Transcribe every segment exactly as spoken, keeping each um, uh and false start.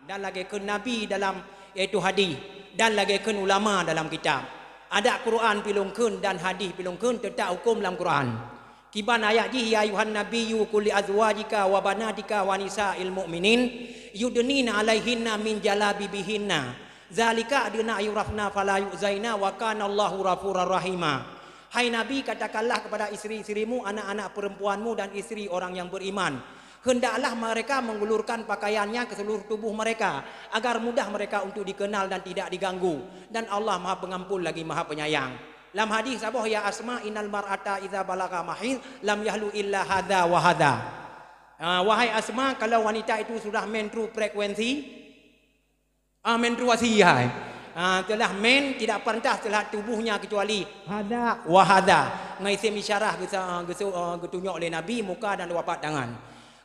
Dan lagée kheun Nabi dalam, yaitu hadih, dan lagée kheun ulama dalam kitab. Adak Quran pi lôn kheun dan hadih pi lôn kheun, teutab huköm lam Quran. Kiban ayat jih, "Ya ayuhan nabiyyu qul li azwajika wa banatika wa nisa'il mu'minin yudnina 'alaihinna min jalabibihinna, zalika adna ayyu'rafna fala yu'zaina wa kana Allahu ghafurur rahima." Hai Nabi, katakanlah kepada istri-istrimu, anak-anak perempuanmu, dan istri orang yang beriman, hendaklah mereka mengulurkan pakaiannya ke seluruh tubuh mereka, agar mudah mereka untuk dikenal dan tidak diganggu. Dan Allah Maha Pengampun lagi Maha Penyayang. Lam hadis saboh, "Ya Asma, innal mar'ata idza balagha mahid lam yahlu illa hadza wa hadza." Ah, wahai Asma, kalau wanita itu sudah menstru frekuensi, ah, menstruasi, hai. Ah, telah men, tidak pantas terhadap tubuhnya kecuali hadza wa hadza. Ngai isem isyarah geusa-, geusu-, ah, geutunyok lé Nabi muka dan dua pat tangan.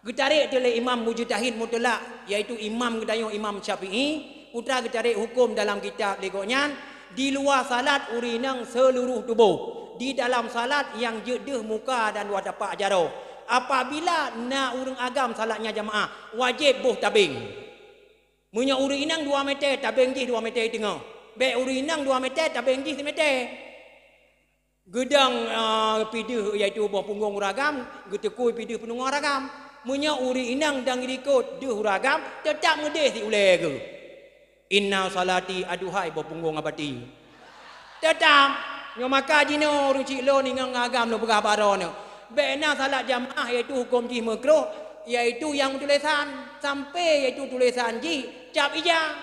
Geutarek teulé Imam Mujtahid Mutlak, yaitu imam geutanyoe Imam Syafi'i, putra geutarek huköm dalam kitab lé gobnyan, di luwa salat ureuëng inong seuluruh tuboh, di dalam salat nyang jeuet deuh muka dan dua tapak jaroe. Apabila na ureuëng agam salatnya jamaah, wajéb boh tabeng. Meunyoe ureuëng inong dua mètè, tabeng jih dua mètè teungoh. Bék ureuëng inong dua mètè, tabeng jih simètè. Geudong, eh, pideuh, yaitu boh punggong ureuëng agam, geuteukui pideuh punggong ureuëng agam. Meunyoe ureuëng inong dan geulikot deuh ureuëng agam, teutab meudeh si ulèe geuh. "Inna salati," aduhai boh punggong abati. Teutab, nyoe maka jinoe ureuëng chik lôn inong agam lôn peugah bak droeneuh. Bék na salat jamaah, yaitu huköm jih meukruh, yaitu nyang tulésan, sampai yaitu tulésan jih cap ija.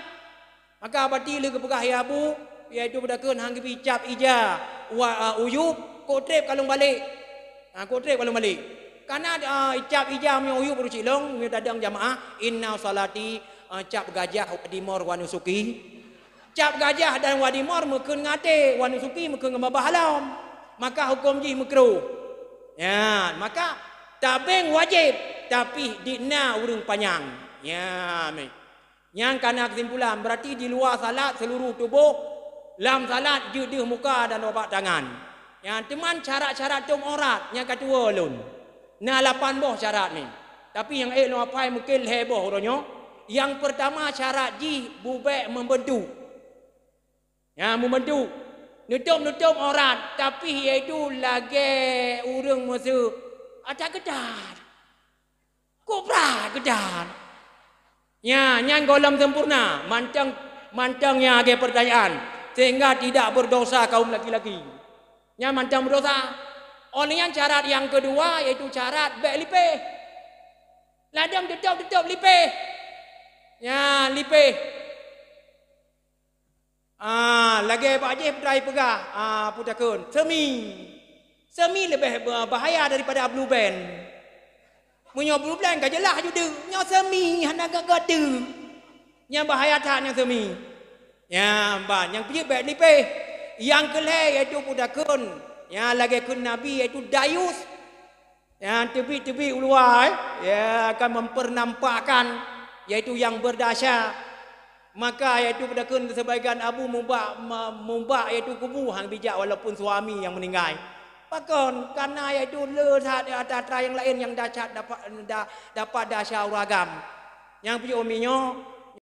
Maka abati lheueh geupeugah, "Ya Abu," yaitu peudakeuh han geubi cap ija wa, a, uyueb, kok trép kalon balek. Ha, kok trép kalon balek. Kana, a, cap ija meunyoe uyueb ureuëng chik lôn, meunyoe tadong jamaah, "Inna salati," a, cap gajah wa dimor wa nusuki. Cap gajah dan wa dimor meukheun ngon até, wa nusuki meukheun ngon babah lom. Maka huköm jih meukruh. Ya, maka tabeng wajéb, tapi di na ureuëng panyang. Ya, meh. Nyang kana keusimpulan, berarti di luwa salat seuluruh tuboh, lam salat jeuet deuh muka dan dua pat tangan. Nyan teuma syarat-syarat tom aurat nyang ka tuwoe lôn. Na lapan boh syarat nyoe. Tapi nyang ék lôn apai mungken lhèe boh uroe nyoe. Nyang peurtama syarat jih bubèk meubeudôk. Nyan meubeudôk. Nutôp-nutôp aurat, tapi yaitu lagèe ureuëng meuseu ata geutan. Kok brat geutan? Nya, nyan gohlom sempurna, mantong, mantong nyang lagèe peurtanyaan, sehingga tidak berdosa kaum laki-laki. Nyan mantong berdosa. Oleh nyan syarat nyang keudua, yaitu syarat bèk lipéh. Ladôm tutôp-tutôp lipéh. Nya, lipéh. Ah, lagèe bak jih peutrai peugah, ah, peue takheun, semi. Semi leubeh ba-, bahaya daripada blue band. Meunyoe blue band ka jeulaih ju deuk, nyoe semi hana gata deuk. Nyang bahaya that nyoe semi. Nyan ban, nyang peuet bèk lipéh. Nyang keulhèe yaitu peue takheun, nyang lagèe kheun Nabi yaitu dayus. Nyang teubiet-teubiet u luwa, eh, ya, akan mempernampakkan, yaitu yang berdahsyat. Maka, yaitu peue takheun sebagian abu mubak, ma-, mubak, yaitu kubu han bijak walaupun suami nyang meuninggai. Pakon? Karena, yaitu le that atra-atra nyang laén nyang dahsyat dapat, da-, dapat dahsyat ureueng agam. Nyang peuet umi nyoe,